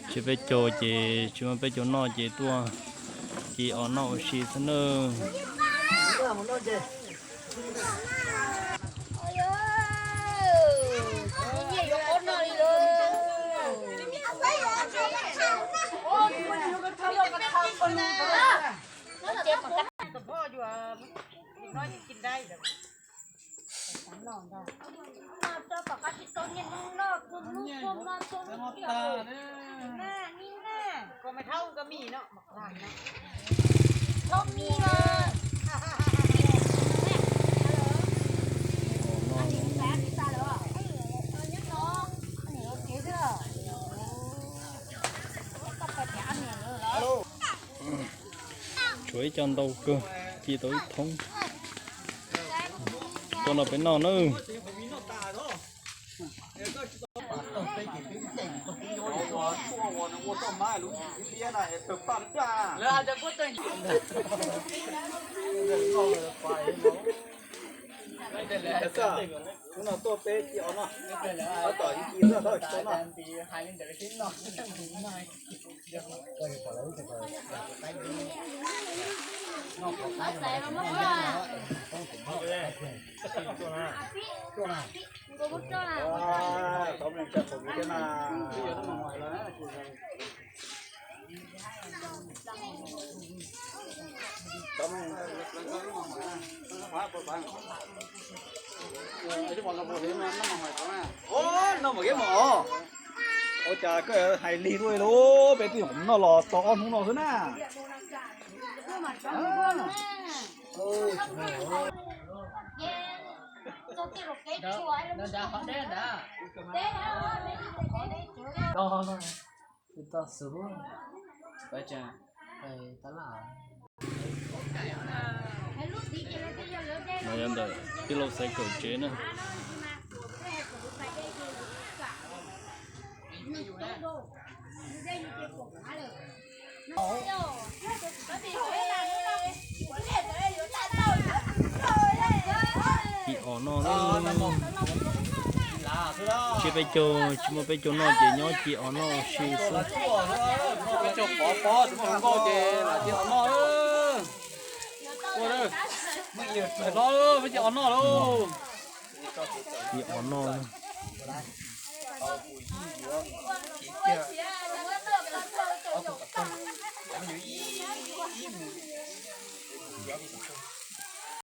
Tsis peb caug ces tsis muaj peb caug noj ces tuaj ci os noj ua si xwb nawb. Tshuav ib co ntau kawg, ci tau ib thoob. Tuaj no peb noj nawb. Hnub no tuaj peb ci os noj, tab tom ib ci xwb, tab tom tsis tau noj. Ua cas koj hais lig luaj li, peb twb noj los tau ob hnub no xwb na. No yog ntawm tij laug Xaiv Kaum tsev na. Ci os noj na. Tsis peb caug, tsis muaj peb caug noj ces nyob ci os noj ua si xwb. Peb caug pov pob tsis muaj hluas nkauj ces lam ci os noj. Ua, peb ci os noj lauj. Ci os noj.